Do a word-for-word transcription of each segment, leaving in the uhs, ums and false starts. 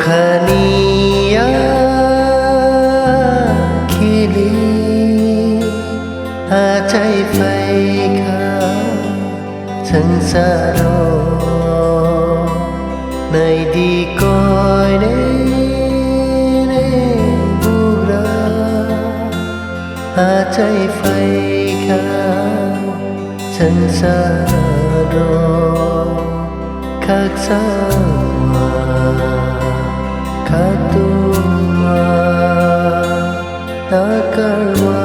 Khaniya khili achai phaikha sangsaro, naidi koine ne bugra achai phaikha sangsaro, khakchangma khatungma takarma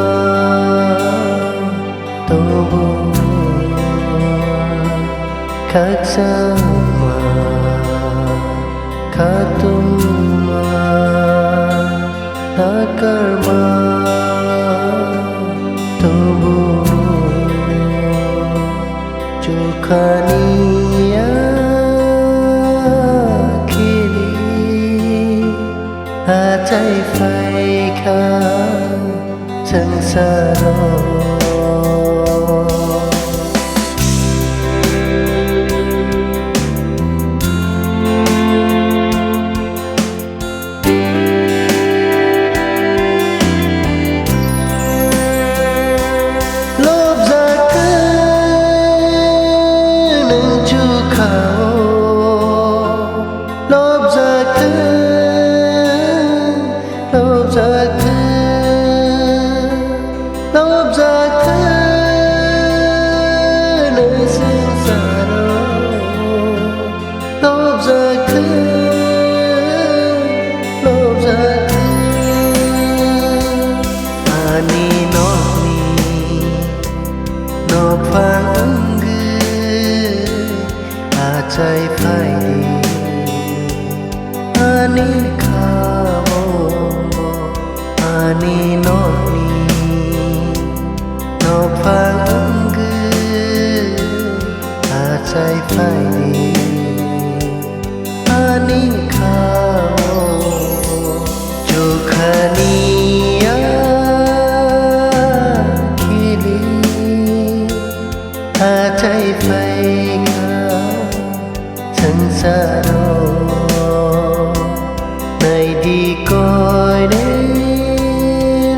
tobo khakchangma khatungma takarma tobo chukhaniya khili achai phaikha sangsaro. Lobjak nwng chukhao, lobjak, lobjak, lobjak nwng swngsaro. Lobjak, lobjak, ani nokni nokphang wngwi achai phaidi. Ani kha-o ani nokni nokphang wngwi achai phaidi. Ani kha-o chukhaniya khili achai phaikha sangsaro, naidi koine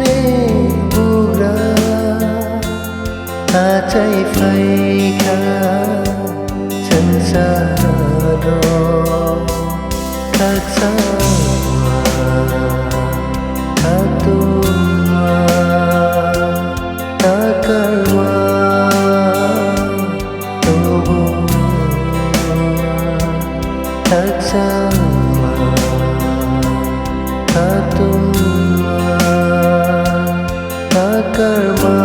ne bugra achai phaikha sangsaro, khakchangma khatungma takarma tobo khakchangma khatungma takarma